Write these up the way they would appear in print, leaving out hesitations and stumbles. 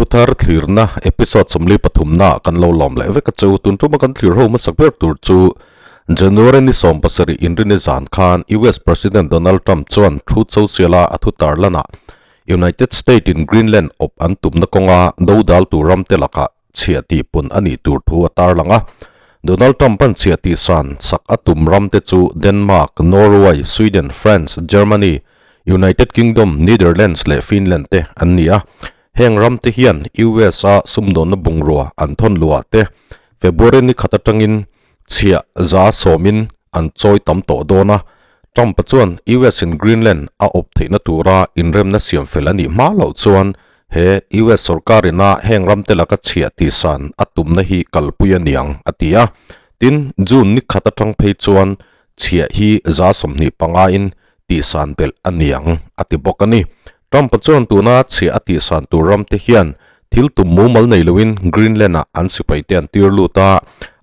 Thuthar thlirna episode 43 na kan lo lawm leh vek a chu. Tun tuma kan thlir ho hmasak ber tur chu January ni 17 inrini zan khan US President Donald Trump chuan Truth Social a a thu tarlanah United State in Greenland awp an tumna kawnga dodal tur ram te lakah chhiah tih pun a nih tur thu a tarlang a. Donald Trump an chhiah tih san sak a tum ram te chu Denmark, Norway, Sweden, France, Germany, United Kingdom, Netherlands leh Finland te an ni a. Heng ram te hian US a sumdawnna bungrua an thawn luah te February ni khat atangin chhiah 10% in an chawi tam tawh dawn a. Trump-a chuan US in Greenland a awp theihna tura inremna siam fel a nih hma loh chuan he US sorkarina heng ram te laka chhiah tihsan a tumna hi kalpui a niang a ti a. Tin, June ni khat atang phei chuan chhiah hi 25% in tihsan belh a niang a ti bawk a ni. Trump-a chuan tuna chhiah a tihsan tur ram te hian thil tum mumal nei loin Greenland-ah an sipaite an tir lut a,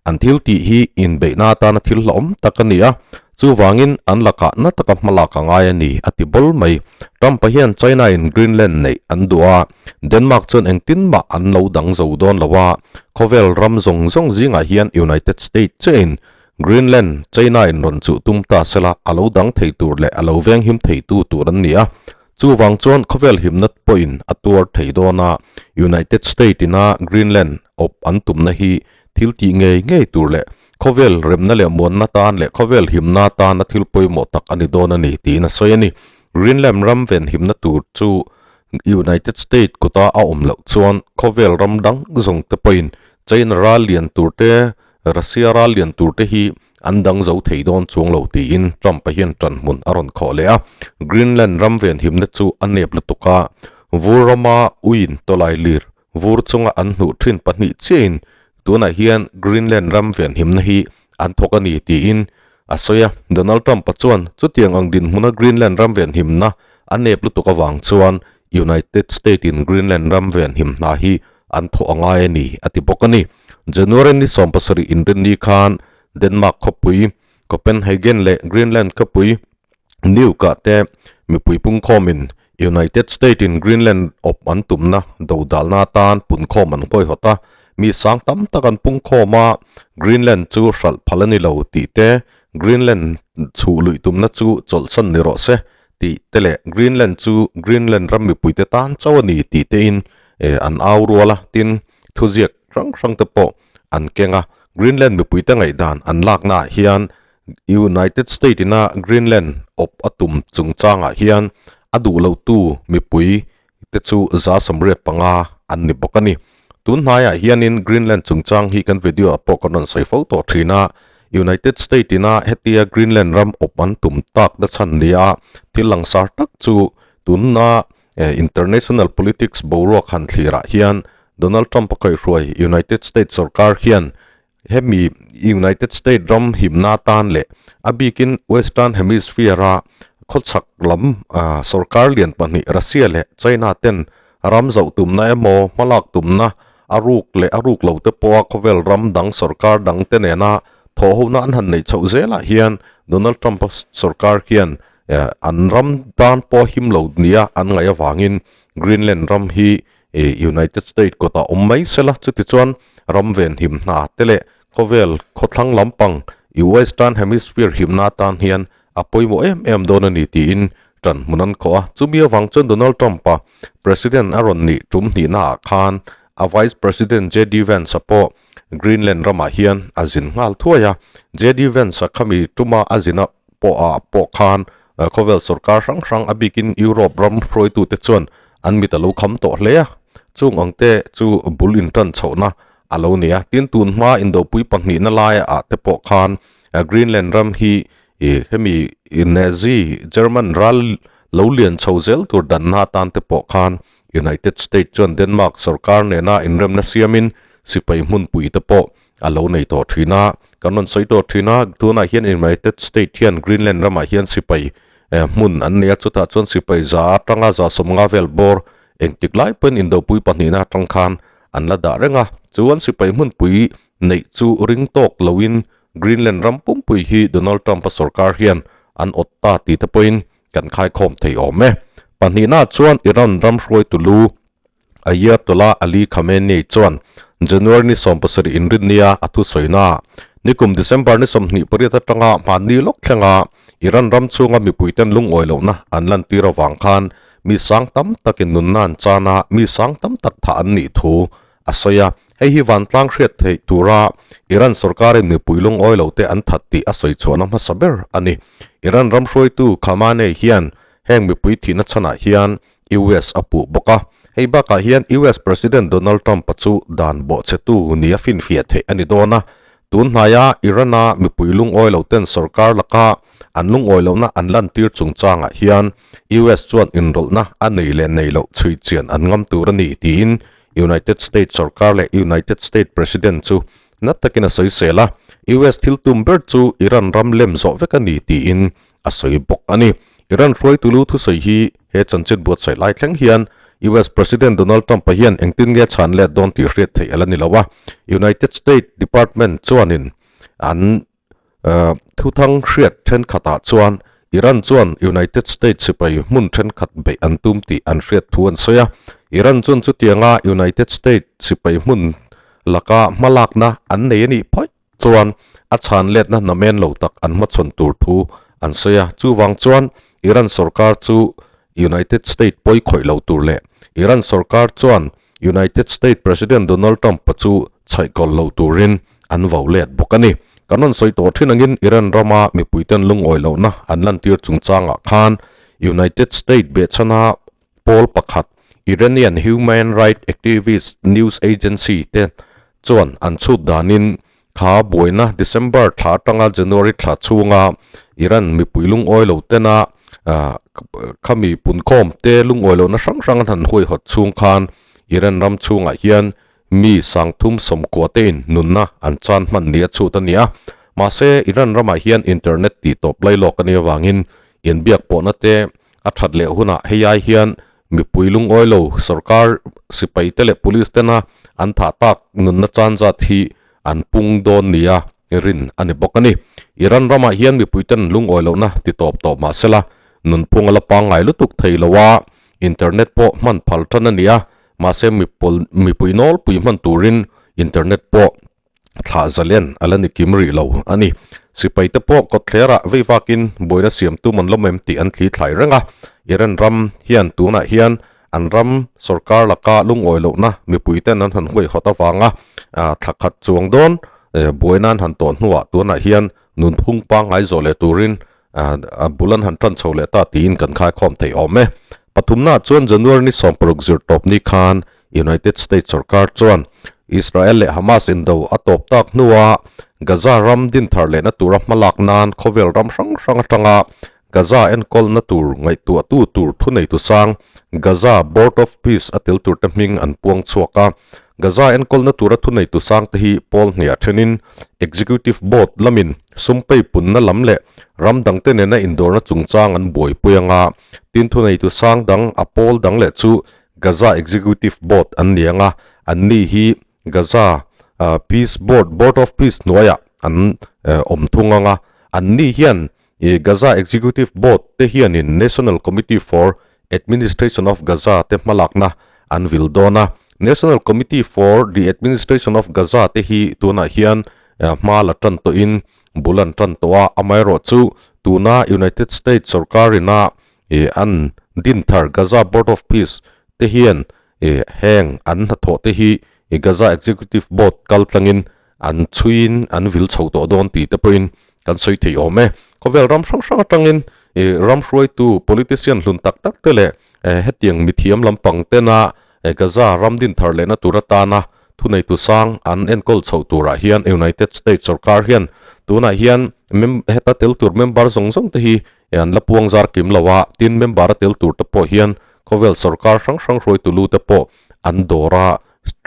an thil tih hi inbeihna atana thil hlauhawm tak a ni a, chuvangin an lakah na taka hmalak a ngai a ni a ti bawl mai. Trump-a hian China-in Greenland neih an duh a, Denmark chuan engtin mah an lo dang zo dawn lo a, khawvel ram zawng zawng zingah hian United States chiahin Greenland, China-in rawn chuh tum ta sela a lo dang thei tur leh a lo venghim theitu tur an ni a. Chuvang chuan khawvel himna pawhin a tuar thei dawn a, United State ina Greenland awp an tumna hi thil tih ngei ngei tur leh khawvel remna leh muanna tan leh khawvel himna tana thil pawimawh tak a ni dawn a ni tiin a sawi a ni. Greenland ram ven himna tur chu United State kuta a awm loh chuan khawvel ram dang zawng te pawhin China ral lian tur te, Russia ral lian tur te hi an dang zo thei dawn chuang lo tiin Trump-a hian ṭanhmun a rawn khawh leh a. Greenland ram venhimna chu a nep lutuk a, vur rama uiin tawlai lir vur chunga an hnuh ṭhin pahnih chiahin tunah hian Greenland ram venhimna hi an thawk a ni tiin a sawi a. Donald Trump-a chuan chutiang ang dinhmuna Greenland ram venhimna a nep lutuk avang chuan United State-in Greenland ram venhim hna hi an thawh a ngai a ni a ti bawk a ni. January ni 17 inrinni khan Denmark khawpui Copenhagen leh Greenland khawpui Nuuk-ah te mipui pungkhawmin United State-in Greenland awp an tumna dodalna atan punkhawm an hawihawt a, mi sang tam tak an pungkhawm a, Greenland chu hralh phal a ni lo tih te, Greenland chhuh luih tumna chu chawlhsan ni rawh se tih te leh Greenland chu Greenland ram mipuite tan chauh a ni tih tein an au rual a, tin thuziak hrang hrang te pawh an keng a. Greenland mipuite ngaihdan an laknaah hian United State ina Greenland awp a tum chungchangah hian a duh lotu mipui te chu 85% an ni bawk a ni. Tun hnaiah hianin Greenland chungchang hi kan video ah pawh kan rawn sawi fo tawh thin a, United State ina hetia Greenland ram awp an tum tak na chhan nia thil langsar tak chu tunna international politics boruak han thlirah hian Donald Trump a kaihhruai United States sorkar hian hemi United States ram himna atan leh a bikin Western Hemisphere-a khawchhak lam sorkar lian pahnih Russia leh China ten ram zauh tumna emaw hmalak tumna a ruk leh a ruk lo te pawha khawvel ram dang sorkar dang te nena thawhhona an han neih chhoh zelah hian Donald Trump-a sorkar hian an ram tan pawh him lo nia an ngaih avangin Greenland ram hi United States kawtah awm mai sela chutichuan ram venhim hna te leh khawvel khawthlang lampang Western Hemisphere himna atan hian a pawimawh em em dawn a ni tiin ṭan hmun an khawh a. Chumi avang chuan Donald Trump-a President a rawn nih ṭum hnihnaah khan a Vice President JD Vance-a pawh Greenland ramah hian a zin nghal thuai a. JD Vance-a khami ṭuma a zina pawhah pawh khan khawvel sorkar hrang hrang a bikin Europe ram hruaitute chuan an mit a lo kham tawh hle a. Chung ang te chu bul inṭan chhohna a lo ni a. Tin, tun hma indopui pahnihna laiah te pawh khan Greenland ram hi hemi Nazi German ral lo lian chho zel tur danna atan te pawh khan United States chuan Denmark sorkar nena inremna siamin sipai hmunpui te pawh a lo nei tawh thin a. Kan rawn sawi tawh thin a, tunah hian United States hian Greenland ramah hian sipai hmun an nei a, chutah chuan sipai za atanga 150 vel bawr engtik lai pawhin indopui pahnihna atang khan an la dah reng a. Chu an sipai hmunpui neih chu ring tawk loin Greenland ram pumpui hi Donald Trump-a sorkar hian an awt ta tih te pawhin kan khaikhawm thei awm e. Pahnihna chuan Iran ram hruaitu lu. Ayatollah Ali Khamenei chuan January ni 17 inrinnia a thusawina nikum December ni 28 atanga hmanni lawk thlenga Iran ram chhunga mipuiten lungawi lohna an lantir avang khan mi sang tam takin nunna an chan a, mi sang tam tak thah an nih thu a sawi a. Hei hi vantlang hriat theih tura Iran sorkarin mipui lungawi lote an that tih a sawi chhuahna hmasa ber a ni. Iran ram hruaitu Khamenei hian heng mipui thihna chhanah hian US a puh bawk a. Hei bakah hian US President Donald Trump-a chu dan bawhchhetu nia finfiah theih a ni dawn a. Tun hnaia Iran-a mipui lungawi loten sorkar laka an lungawi lohna an lantir chungchangah hian US chuan inrawlhna a nei leh nei loh chhui chian an ngam tur a ni tiin United States sorkar leh United States President chu na takin a sawisel a. US thil tum ber chu Iran ram lem zawh vek a ni tiin a sawi bawk a ni. Iran hruaitu lu thusawi hi he chanchin buatsaih lai thleng hian US President Donald Trump-a hian engtin nge chhan let dawn tih hriat theih a la ni lo a. United States Department chuanin an thuthang hriat thenkhatah chuan Iran chuan United States sipai hmun thenkhat beih an tum tih an hriat thu an sawi a. Iran chuan chutianga United States sipai hmun laka hmalakna an nei a nih phawih chuan a chhan letna namen lo tak an hmachhawn tur thu an sawi a. Chuvang chuan Iran sorkar chu United State pawi khawih lo tur leh Iran sorkar chuan United State President Donald Trump-a chu chhaihkawlh lo turin an vo let bawk a ni. Kan rawn sawi tawh thin angin Iran rama mipuiten lungawi lohna an lantir chungchangah khan United State behchhana pawl pakhat Iranian Human Rights Activists News Agency te chuan an chhut danin kha buaina December thla atanga January thla chhunga Iran mipui lungawi lo tena khami punkhawm te lungawi lohna hrang hrang an han huaihawt chhung khan Iran ram chhungah hian mi sangthum sawmkua tein nunna an chan hman ni a chhut a ni a. Mahse Iran ramah hian internet tih tawp lailawk a nih avangin inbiak pawhna te A that leh hunah hei ai hian mipui lungawi lo sorkar sipai te leh police tena an thah tak nunna chan zat hi an pung dawn nia rin a ni bawk a ni. Iran ramah hian mipui ten lungawi lohna ti tawp tawp mah sela nunphung a la pangngai lutuk thei lo a, internet pawh hman phal tan a ni a, mahse mipui nawlpui hman turin internet pawh Thlah zalen a la ni kim rih lo a ni. Sipaite pawh kawtthlerah vei vakin buaina siam tum an lawm em tih an thli thlai reng a. Iran ram hian tunah hian an ram sorkar laka lungawi lohna mipuiten an han huaihawt avanga thla khat chuang dawn buaina an han tawh hnuah tunah hian nunphung pangngai zawh leh turin a bul an han tan chho leh ta tiin kan khaikhawm thei awm e. Pathumnaah chuan January ni 60 zirtawp ni khan United States sorkar chuan Israel leh Hamas indo a tawp tak hnua Gaza ram dinthar lehna tura hmalak nan khawvel ram hrang hrang atanga Gaza enkawlna tur ngaihtuahtu tur thuneitu sang Gaza Board of Peace a tel turte hming an puang chhuak a. Gaza enkawlna tura thuneitu sangte hi pawl hniah thenin Executive Board lamin sumpei punna lam leh ram dangte nena indawrna chungchang an buaipui anga tin thuneitu sang dang a pawl dang leh chu Gaza Executive Board an ni ang a, anni hi Gaza Peace Board, Board of Peace hnuaiah an awm thung ang a. Anni hian Gaza Executive Board te hianin National Committee for Administration of Gaza te hmalakna an vil dawn a. National Committee for the Administration of Gaza te hi tunah hian hma la tan tawhin bul an tan tawh a, amaherawhchu tuna United States sorkarina Ih an dinthar Gaza Board of Peace te hian ih heng an hnathawh te hi ih Gaza Executive Board kal tlangin an chhuiin an vil chho tawh dawn tih te pawhin kan sawi thei awm e. Khawvel ram hrang hrang atangin ih ram hruaitu politician hlun tak tak te leh hetiang mithiam lampang tena Gaza ram dinthar lehna tur atana thuneitu sang an enkawl chhoh turah hian United States sorkar hian tunah hian heta tel tur member zawng zawng te hi An la puang zar kim lo a, tin member a tel tur te pawh hian khawvel sorkar hrang hrang hruaitu lu te pawh an dawr a,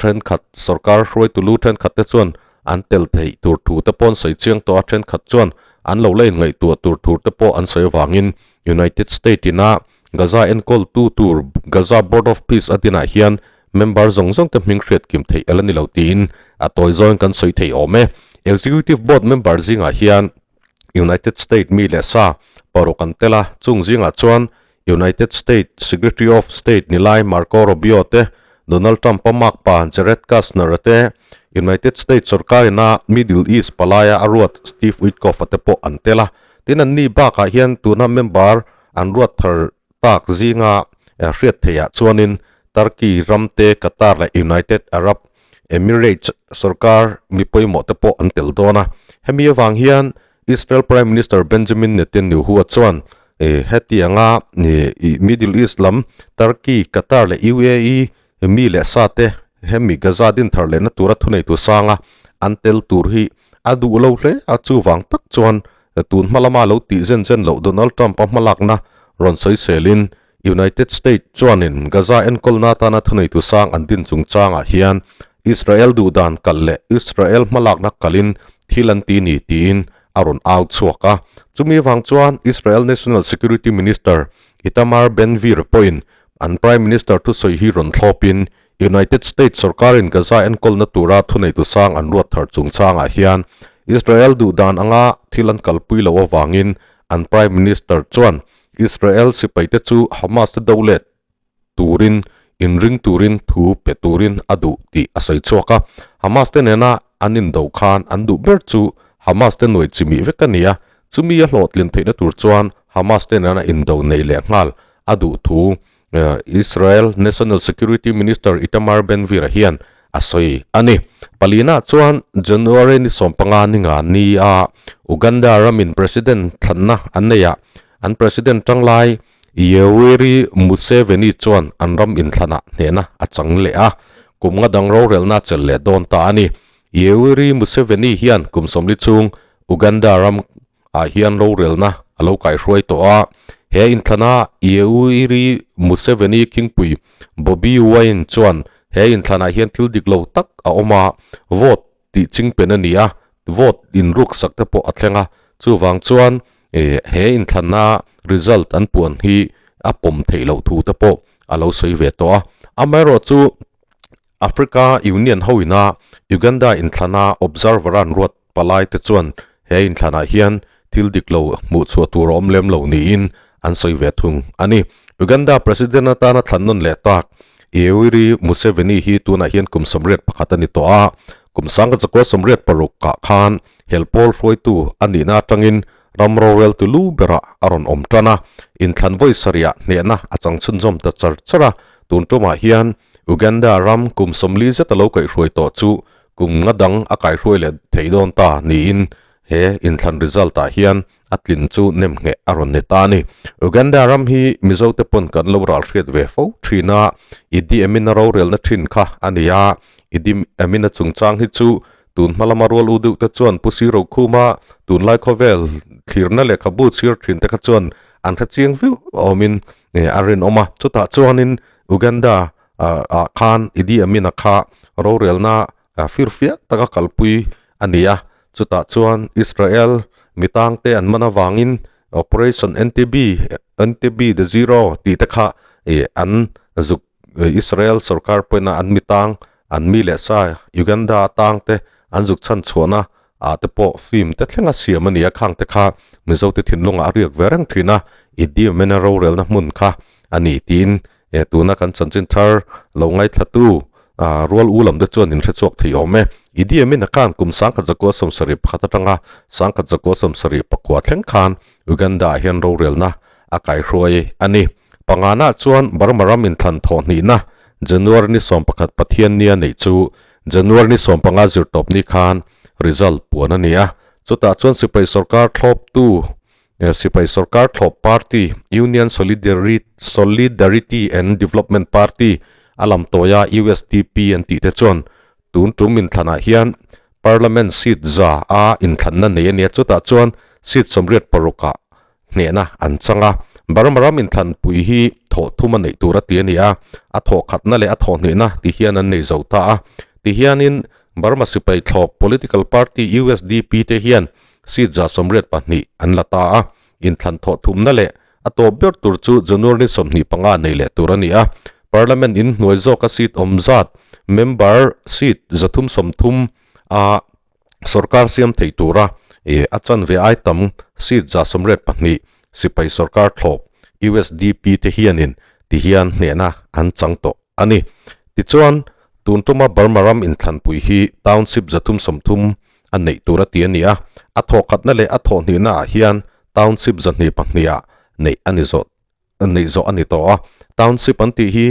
thenkhat sorkar hruaitu lu thenkhat te chuan an tel theih tur thu te pawh an sawi chiang tawh a, thenkhat chuan an lo la inngaihtuah tur tur te pawh an sawi avangin United State ina Gaza enkawl tu tur Gaza Board of Peace a dinah hian member zawng zawng te hming hriat kim theih a la ni lo tiin a tawi zawngin kan sawi thei awm e. Executive Board member zingah hian United States mi leh sa paruk an tel a, chung zingah chuan United States Secretary of State ni lai Marco Rubio te, Donald Trump-a makpa Jared Kushner-a te, United States sorkarina Middle East palaia a ruat Steve Witkoff-a te pawh an tel a. Tin, anni bakah hian tuna member an ruat thar tak zinga hriat theihah chuanin Turkey ram te, Qatar leh United Arab Emirates sorkar mi pawimawh te pawh an tel dawn a. Hemi avang hian Israel Prime Minister Benjamin Netanyahu-a chuan hetianga Middle East lam Turkey, Qatar leh UAE mi leh sa te hemi Gaza din thar lehna tura thuneitu sanga an tel tur hi a duh lo hle a, chuvang tak chuan tun hma lama lo tih zen zen loh Donald Trump-a hmalakna rawn sawiselin United States chuanin Gaza enkawlna atana thuneitu sang an din chungchangah hian Israel duhdan kalh leh Israel hmalakna kalhin thil an ti ni tiin a rawn au chhuak a. Chumi avang chuan Israel National Security Minister Itamar Ben-Gvir pawhin an Prime Minister thusawi hi rawn thlawpin United States sorkarin Gaza enkawlna tura thuneitu sang an ruat thar chungchangah hian Israel duhdan anga thil an kalpui loh avangin an Prime Minister chuan Israel sipaite chu Hamas te do let turin inring turin thu pe turin a duh tih a sawi chhuak a. Hamas te nena an indo khan an duh ber chu Hamas te nuai chimih vek a ni a, chumi a hlawhtlin theihna tur chuan Hamas te nena indo nei leh nghal a duh thu Israel National Security Minister Itamar Ben-Gvir-a hian a sawi a ni. Palina chuan January ni 15 ni nga ni a Uganda ramin President thlanna an nei a, an President tanglai Yoweri Museveni chuan an ram inthlanah hnehna a chang leh a, kum nga dang rorelna a chelh leh dawn ta a ni. Yoweri Museveni hian kum 40 chhung Uganda ram ah hian rorelna a lo kaihruai tawh a, he inthlana Yoweri Museveni khingpui Bobi Wine chuan he inthlanah hian thil dik lo tak a awm a, vote tih chingpen a ni a, vote inruk sak te pawh a thleng a, chuvang chuan he inthlanna result an puan hi a pawm theih loh thu te pawh a lo sawi ve tawh a. Amaherawhchu Africa Union hoina Uganda inthlana observer an ruat palai te chuan he inthlanah hian thil dik lo hmuh chhuah tur a awm lem lo niin an sawi ve thung a ni. Uganda President atana thlan nawn leh tak Yoweri Museveni hi tunah hian kum 81 a ni tawh a, kum 1986 ah khan helpawl hruaitu a nihna atangin ram roreltu lu berah a rawn awm tan a, inthlan vawi sarihah hnehna a chang chhunzawm ta char char a, tun tumah hian Uganda ram kum 40 zet a lo kaihhruai tawh chu kum nga dang a kaihhruai leh thei dawn ta niin he inthlan result ah hian a tlin chu nem ngheh a rawn ni ta a ni. Uganda ram hi Mizo te pawn kan lo ral hriat ve fo thin a, Idi Amin-a rorelna thin kha a ni a, Idi Amin-a chungchang hi chu tun hma lama rual u deuh te chuan Pu Siro Khuma tunlai khawvel thlirna lehkhabu chhir thin te kha chuan an hre chiang viau awmin a rinawm a, chutah chuanin Uganda ah khan Idi Amin-a kha rorelna firfiak taka kalpui a ni a, chutah chuan Israel mi tangte an man avangin Operation NTB, Entebbe the Zero tih te kha an zuk Israel sorkar pawhin an mi tang, an mi leh sa Uganda tangte an zuk chhan chhuahna ah te pawh film te thlenga siam a ni a, khang te kha Mizote thinlungah a riak ve reng thin a, Idi Amin-a rorelna hmun kha a ni tiin E tuna kan chanchin thar lo ngaithlatu rual u lam te chuan in hrechhuak thei awm e. Idi Amin a khan kum 1971 atanga 1974 thleng khan Uganda ah hian rorelna a kaihruai a ni. Pangana chuan Burma ram inthlan thawh hnihna January ni 11 Pathiannia neih chu January ni 15 zirtawp ni khan result puan a ni a. Chutah chuan sipai sorkar thlawptu Sipai sorkar thlawp party, Union Solidarity and Development Party, a lam tawia USDP an tih te chuan tun tum inthlanah hian Parliament seat 100 a inthlanna nei a nia, chutah chuan seat 86 ah hnehna an chang a. Burma ram inthlanpui hi thawh thum a neih tur a ti a ni a, a thawh khatna leh a thawh hnihna ti hian an nei zo ta a. Tihianin Burma sipai thlawp political party USDP te hian Seat 182 an la ta a, inthlan thawh thumna leh a tawp ber tur chu January ni 25 nei leh tur a ni a. Parliament in hnuai zawka seat awm zat member seat 330 a sorkar siam thei tura a chanve ai tam seat 182 sipai sorkar thlawp USDP te hianin tihian hnehna an chang tawh a ni. Tichuan, tun tuma Burma ram inthlanpui hi township 330 a neih tur a ti a ni a, a thawhkhatna leh a thawhhnihna ah hian township 22 ah neih a ni zawh neih zawh a ni tawh a. Township an tih hi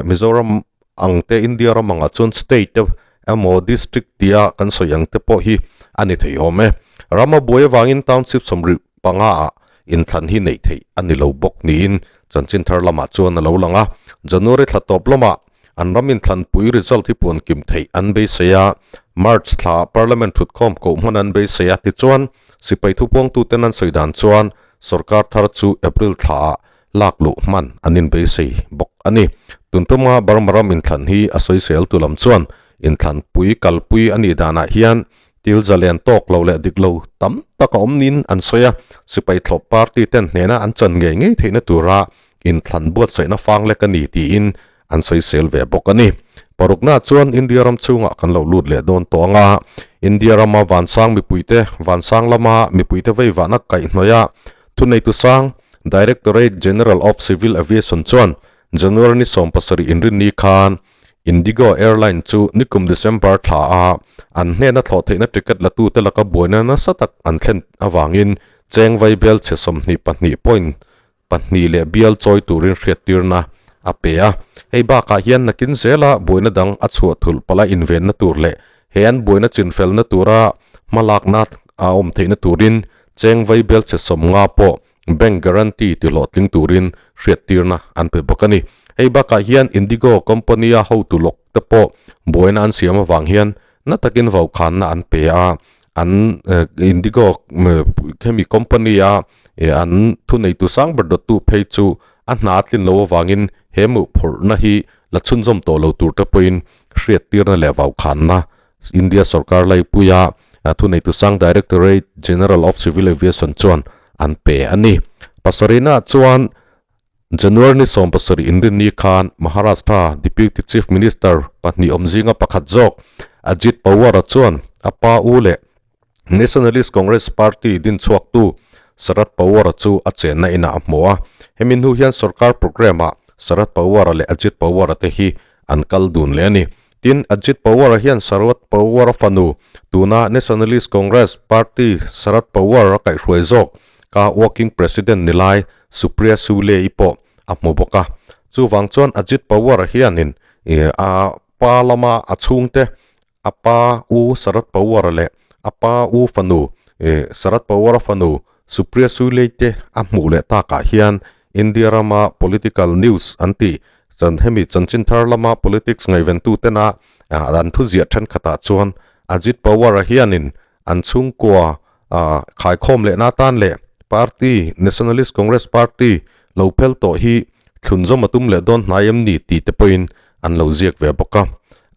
Mizoram ang te India ram angah chuan state te emaw district tia kan sawi ang te pawh hi a ni thei awm e. Ram a buai avangin township 75 ah inthlan hi neih theih a ni lo bawk niin chanchin thar lamah chuan a lo lang a. January thla tawp lamah an ram inthlanpui result hi puan kim theih an beisei a, March thla Parliament thutkhawm koh hman an beisei a, tichuan sipai thupuangtuten an sawi dan chuan Sorkar thar chu April thlaah lak luh hman an inbeisei bawk a ni. Tun tuma Burma ram inthlan hi a sawisel tu lam chuan inthlanpui kalpui a nih danah hian thil zalen tawk lo leh dik lo tam tak a awm niin an sawi a, sipai thlawp party ten hnena an chan ngei ngei theihna tura inthlan buatsaihna fang lek a ni tiin an sawisel ve bawk a ni. Parukna chuan India ram chhungah kan lo lut leh dawn tawh ang a, India rama vansang mipuite vansang lama mipuite veivahna kaihhnawih a thuneitu sang Directorate General of Civil Aviation chuan January ni 17 inrinni khan Indigo Airline chu nikum December thla a an hnena thlawh theihna ticket la tute laka buaina nasa tak an thlen avangin cheng vai bel chhe 22.2 leh bial chawi turin hriattirna a pe a. Hei bakah hian nakin zela buaina dang a chhuah thulh pala invenna tur leh he an buaina chinfelna tura hmalakna a awm theihna turin cheng vai bel chhe 50 pawh bank guarantee ti hlawhtling turin hriattirna an pe bawk a ni. Hei bakah hian Indigo company a hotu lawk te pawh buaina an siam avang hian na takin vaukhana an pe a, an Indigo hemi company a an thuneitu sang ber dawttu phei chu a hna tlin lo avangin he mu phurhna hi la chhunzawm tawh lo tur te pawhin hriattirna leh vaukhana India sarkar laipuia thuneitu sang Directorate General of Civil Aviation chuan an pe a ni. Pasarihna chuan January ni 17 inrinni khan Maharashtra Deputy Chief Minister pahnih awmzinga pakhat zawk Ajit Pawar chuan a pa u leh Nationalist Congress Party din chhuak tu Sharad Pawar chu a chenna inah a hmu a. Hemi hnu hian sarkar program ah Sharad Pawar leh Ajit Pawar te hi an kal dun leh a ni. Tin, Ajit Pawar hian Sharad Pawar fanu tuna Nationalist Congress Party Sharad Pawar a kaihhruai zawk ka working president nilai Supriya Sule i pawh a hmu bawk a. Chuwang chuan Ajit Pawar hianin a pa lama a chhungte a pa u Sharad Pawar leh a pa u fanu Sharad Pawar fanu Supriya Sule te a hmuh leh takah hian India rama political news an ti chan hemi chanchin thar lama politics ngaiventu tena an thu ziah thenkhatah chuan Ajit Pawar hianin an chhungkua khaikhawm leh na tan leh party Nationalist Congress Party lo phel tawh hi thlunzawm a tum leh dawn hnai em ni ti te pawhin an lo ziak ve bawk a.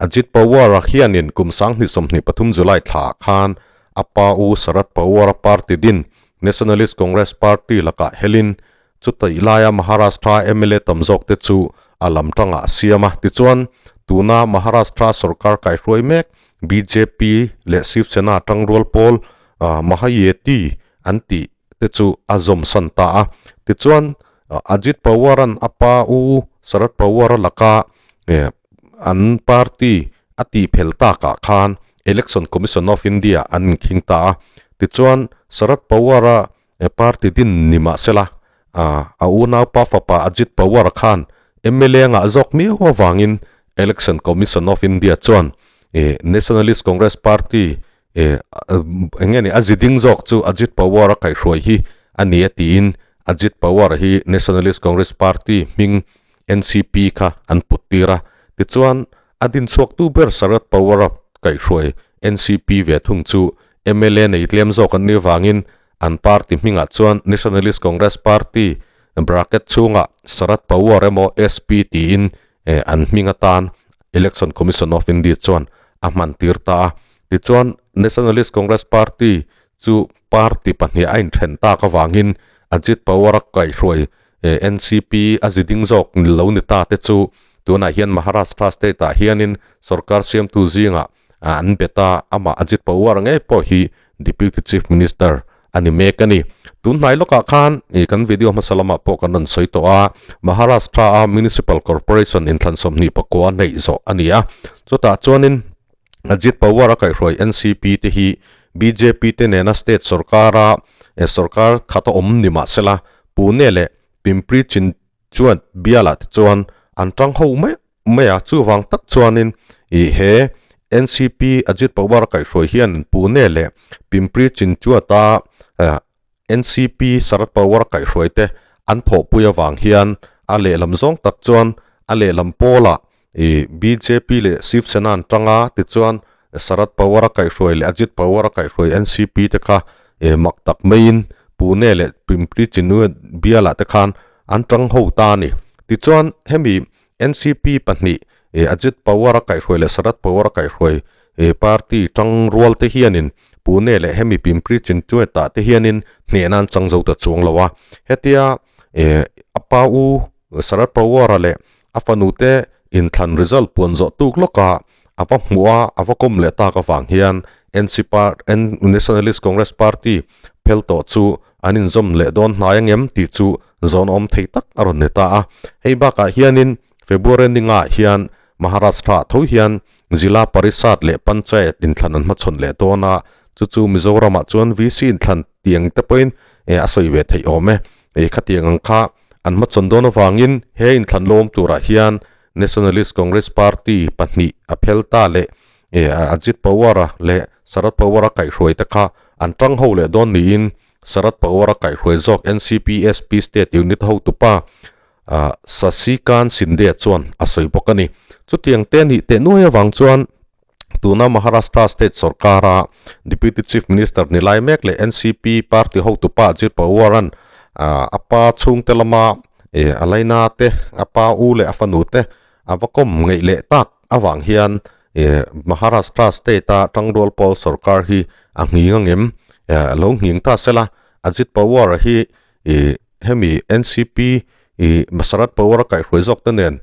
Ajit Pawar hianin kum 2023 July thla khan a pa u Sharad Pawar party din Nationalist Congress Party lakah helin chutai laia Maharashtra MLA tam zawk te chu a lam tanga siama tichuan tuna Maharashtra sarkar kaihruai mek BJP leh Shiv Sena tangrual pawl Mahayuti an ti te chu a zawm san ta a. Tichuan Ajit Pawaran a pa u Sharad Pawar laka an party a ti phel takah khan Election Commission of India an inkhing ta a. Tichuan Sharad Pawar a party din nima sela a u nau pa fapa Ajit Pawar khan MLA nga zawk miau awangin Election Commission of India chuan Nationalist Congress Party engeni a ziding zawk chu Ajit Pawar a kaihhruai hi ani a tiin Ajit Pawar hi Nationalist Congress Party hming NCP kha an put tir a. Tichuan a din chhuak tu ber Sharad Pawar a kaihhruai NCP ve thung chu MLA nei tlem zawk an ni wangin an party hmingah chuan Nationalist Congress Party bracket chhunga Sharad Pawar emaw SP tiin an hming atan Election Commission of India chuan a hman tir ta a. Tichuan Nationalist Congress Party chu party pahnih a inthen tak awangin Ajit Pawar a kaihhruai NCP a ziding zawk lo ni ta te chu tunah hian Maharashtra state ah hianin sarkar siamtu zinga an beta ama Ajit Pawar ngei pawh hi Deputy Chief Minister a ni mek a ni. Tun hnai lawkah khan ih kan video hmasa lamah pawh kan rawn sawi tawh a, Maharashtra a Municipal Corporation inthlan 29 neih zawh a ni a, chutah chuanin Ajit Pawar a kaihhruai NCP te hi bjp te nena state sorkara sorkar khat a awm ni mahsela Pune leh Pimpri Chinchwad bialah te chuan an tang ho mai mai a, chuvang tak chuanin ih he NCP Ajit Pawar a kaihhruai hian Pune leh Pimpri Chinchwad a NCP Sharad Pawar a kaihhruai te an thawhpui avang hian a lehlam zawng tak chuan a lehlam pawlah ih bjp leh Shiv Sena an tang a, tichuan Sharad Pawar a kaihhruai leh Ajit Pawar a kaihhruai NCP te kha ih mak tak maiin Pune leh Pimpri Chinchwad bialah te khan an tang ho ta a ni. Tichuan hemi NCP pahnih ih Ajit Pawar a kaihhruai leh Sharad Pawar a kaihhruai ih party tang rual te hianin Pune leh hemi Pimpri Chinchwad ah te hianin hnehna an chang zo ta chuang lo a. Hetia ih a pa u Sharad Pawar a leh a fanu te inthlan result puan zawh tuk lawka a va hmuh a, a va kawm leh tak avang hian NC Nationalist Congress Party phel tawh chu an inzawm leh dawn hnai angem tih chu zawn awm thei tak a rawn ni ta a. Hei bakah hianin February ni ngah hian Maharashtra tho hian Zila Parishad leh Panchayat inthlan an hmachhawn leh dawn a, chu chu Mizoramah chuan VC inthlan tiang te pawhin a sawi ve theih awm e. Khatiang ang kha an hmachhawn dawn avangin he inthlan lawm turah hian Nationalist Congress Party pahnih a phel ta leh Ajit Pawar-a leh Sharad Pawar-a kaihhruai te kha an tang ho leh dawn niin Sharad Pawar-a kaihhruai zawk NCP-SP State Unit hotupa Sasikan Shinde chuan a sawi bawk a ni. Chutiang te nih teh nuai avang chuan tuna Maharashtra State sorkara Deputy Chief Minister ni lai mek leh NCP party hotupa Ajit Pawar-a'n a pa chhungte lama a laina te, a pa u leh a fanu te a va kawm ngeih leh tak avang hian Maharashtra State-a tangrual pawl sorkar hi a nghing angem? A lo nghing ta sela, Ajit Pawar-a hi hemi NCP Sharad Pawar-a kaihhruai zawk te nen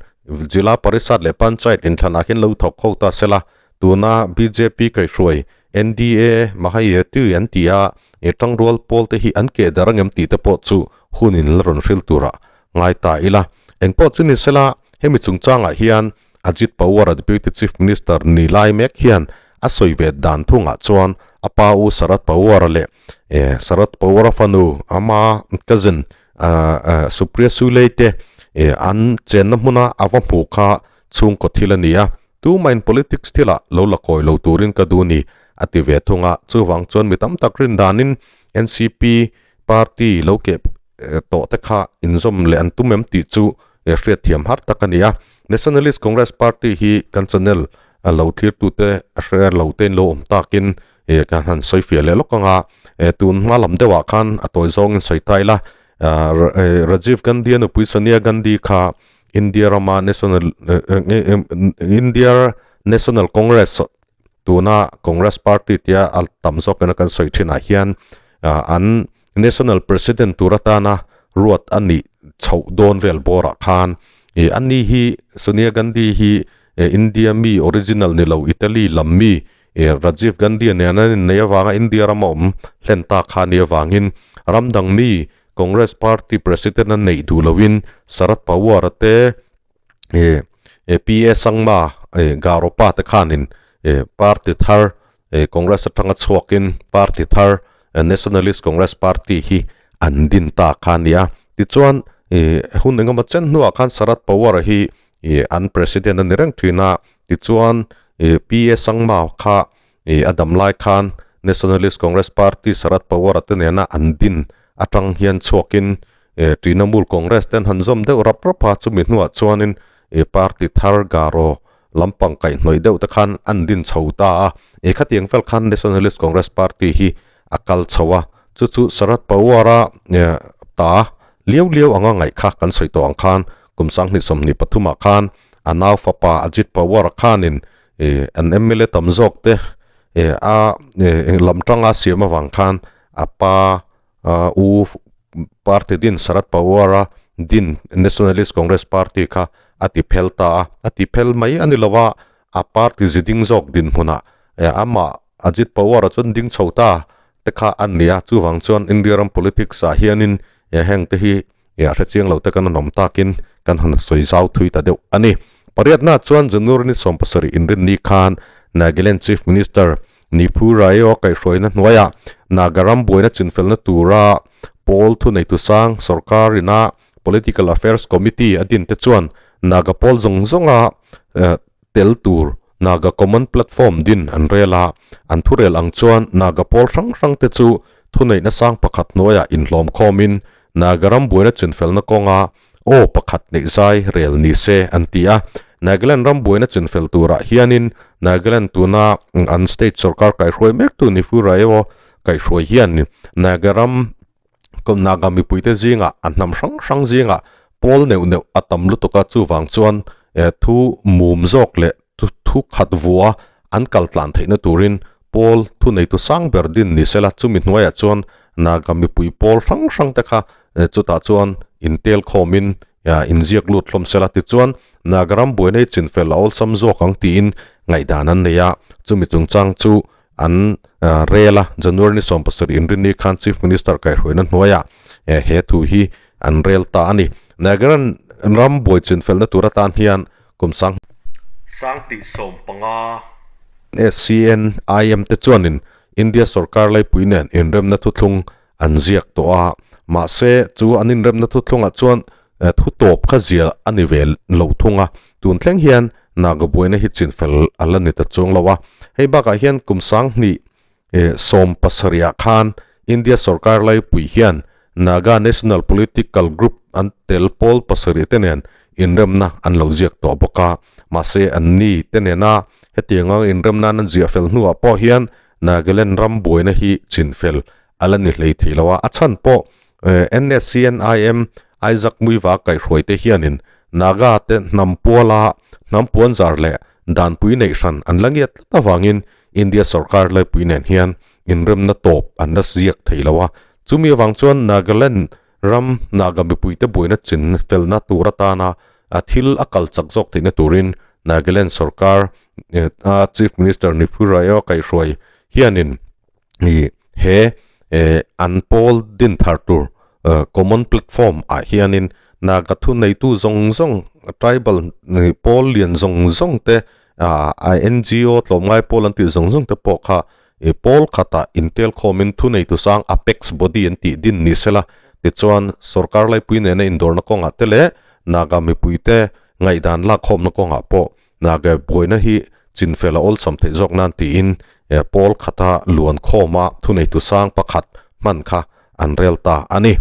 Zila Parishad leh Panchayat inthlanah hian lo thawk ho ta sela, tuna bjp kaihhruai NDA Mahayuti an ti a, tangrual pawl te hi an keh dar angem tih te pawh chu hunin la rawn hril turah ngai ta ila. Engpawh chu ni sela, hemi chungchangah hian Ajit Pawar-a Deputy Chief Minister ni lai mek hian a sawi ve dan thungah chuan a pa u Sharad Pawar-a leh Sharad Pawar-a fanu ama cousin Supriya Sule te an chenna hmuna a va hmuh kha chhungkaw thil a ni a, tumahin politics thilah lo la kawi lo turin ka duh ni a ti ve thung a, chuvang chuan mi tam tak rin danin NCP party lo keh tawh te kha inzawm leh an tum em tih chu hriatthiam har tak a ni a. Nationalist Congress Party hi kan channel lo thlirtute hre lo tein lo awm takin kan han sawi fiah leh lawk ang a, tun hma lam deuhah khan a tawi zawngin sawi ta ila, Rajiv Gandhi a nupui Sonia Gandhi kha India rama National India National Congress tuna Congress Party tia a tam zawkina kan sawi thinah hian an National President tur atana ruat a nih chhoh dawn vel bawrah khan ani hi Sonia Gandhi hi India mi original ni lo Italy lam mi Rajiv Gandhi a nen an inneih avanga India rama awm hlen ta kha a nih avangin ram dang mi Congress Party President a neih duh loin Sharad Pawar-a te PA Sangma Garopa te khanin party thar Congress atanga chhuakin party thar Nationalist Congress Party hi an din ta kha a ni a. Tichuan hun engemaw chen hnuah khan Sharad Pawar hi an President a ni reng thin a. Tichuan PA Sangma kha a dam lai khan Nationalist Congress Party Sharad Pawar-a te nena an din atang hian chhuakin Trinamool Congress te an han zawm deuh rap rap a, chumi hnuah chuanin party thar Garo lampang kaihhnawih deuh te khan an din chho ta a. Khatiang vel khan Nationalist Congress Party hi a kal chho a, chu chu Sharad Pawar-a ta liau liau anga ngaih kha kan sawi tawh ang khan kum 2023 ah khan a nau fapa Ajit Pawar-a khanin an mla tam zawk te a lam tanga siam avang khan a pa u party din Sharad Pawar-a din Nationalist Congress Party kha a ti phel ta a, a ti phel mai a ni lo a, a party ziding zawk dinhmunah amah Ajit Pawar-a chuan ding chho ta. te kha an ni a, chuvang chuan India ram politics ah hianin heng te hi a hre chiang lo te kan an awm takin kan han sawi zau thui ta deuh a ni. Pariatna chuan January ni 17 inrinni khan Nagaland Chief Minister Niphu Raio kaihhruaina hnuaiah Naga ram buaina chinfelna tura pawl thuneitu sang sorkarina Political Affairs Committee a din te chuan Naga pawl zawng zawnga tel tur Naga Common Platform din an rel a, an thurel ang chuan Naga pawl hrang hrang te chu thuneihna sang pakhat hnuaiah inhlawm khawmin Naga ram buaina chinfelna kawnga aw pakhat neih zai rel ni se an ti a. Nagaland ram buaina chinfel turah hianin Nagaland tuna an state sorkar kaihhruai mektu Neiphiu Rio kaihhruai hian Naga ram Naga mipuite zingah a hnam hrang hrang zingah pawl neuh neuh a tam lutuk a, chuvang chuan thu mum zawk leh thu khat vua an kal tlan theihna turin pawl thuneitu sang ber din ni sela, chumi hnuaiah chuan Naga mipui pawl hrang hrang te kha chutah chuan intel khawmin inziak lut hlawm sela, tichuan Naga ram buaina hi chinfel a awlsam zawk ang tiin ngaihdan an nei a, chumi chungchang chu An rel a, January ni 17 inrinni khan Chief Minister kaihhruaina hnuaiah he thu hi an rel ta a ni. Nagaland ram buai chinfelna tur atan hian kum sang Sangtih 15. SCN, IM te chuanin India sorkar laipui nen inremna thuthlung an ziak tawh a, mahse chu an inremna thuthlungah chuan thu tawp kha zia a ni ve lo thung a, tun thleng hian Naga buaina hi chinfel a la ni ta chuang lo a. Hei bakah hian kum 2017 ah khan India sorkar laipui hian Naga National Political Group an tel pawl pasarih te nen inremna an lo ziak tawh bawk a, mahse an ni te nena hetianga inremna an ziah fel hnuah pawh hian Nagaland ram buaina hi chinfel a la ni hlei thei lo a, a chhan pawh NSCNIM Isaac Muiva kaihhruaite hianin Naga te hnam puala hnam puanzar leh danpui neih hran an la ngiat tlat avangin India sorkar laipui nen hian inremna tawp an la ziak thei lo a, chumi avang chuan Nagaland ram Naga mipuite buaina chin felna tur atana thil a kal chak zawk theihna turin Nagaland sorkar a Chief Minister Neiphiu Rio kaihhruai hianin he an pawl din thar tur common platform ah hianin Naga thuneitu zawng zawng tribal pawl lian zawng zawng te ah NGO tlawmngai pawl an tih zawng zawng te pawh kha pawl khatah intel khawmin thuneitu sang apex body an tih din ni sela tichuan sorkar laipui nena indawrna kawngah te leh Naga mipuite ngaihdan lakkhawmna kawngah pawh Naga buaina hi chinfel a awlsam theih zawk nan tiin pawl khata luan khawma thuneitu sang pakhat hman kha an rel ta a ni.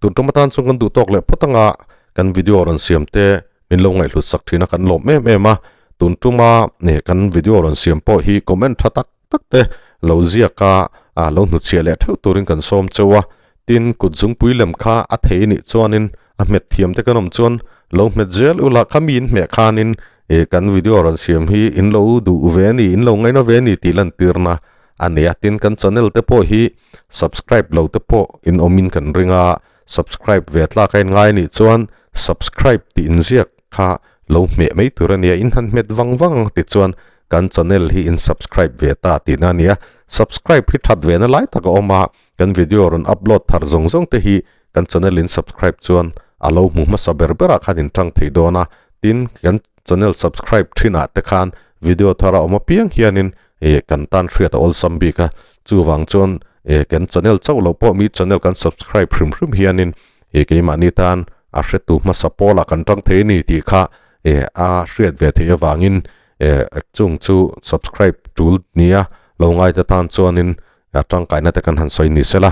Tun tum atan chuan kan duh tawk leh phawt anga kan video rawn siam te min lo ngaihhlut sak thin a kan lawm em em a. Tun tuma kan video rawn siam pawh hi comment tha tak tak te lo ziak a lo hnuchhiah leh theuh turin kan sawm cheu a. Tin, kut zungpui lem kha a thei nih chuanin a hmet thiam te kan awm chuan lo hmet zel ula kha mi in hmeh khanin ih kan video rawn siam hi in lo duh ve a ni, in lo ngaina ve a ni tih lantirna a nei a. Tin, kan channel te pawh hi subscribe lo te pawh in awmin kan ring a, subscribe ve tlak a in ngai nih chuan subscribe tih inziak kha lo hmeh mai tur a nia, in han hmet vang vang ang tichuan kan channel hi in subscribe ve ta tihna a nia. Subscribe hi that ve na lai tak a awm a, Kan video rawn upload thar zawng zawng te hi kan channel in subscribe chuan a lo hmu hmasa ber berah khan in tang thei dawn a, tin kan channel subscribe thin ah te khan video thar a awm apiang hianin eh kan tan hriat a awlsam bik a, chuvang chuan eh kan channel chauh loh pawh mi channel kan subscribe hrim hrim hianin eh keimahni tan a hretu hmasa pawlah kan tang thei a ni tih kha eh a hriat ve theih avangin eh chung chu subscribe tul nia lo ngaite tan chuanin A tangkaina te kan han sawi ni sela.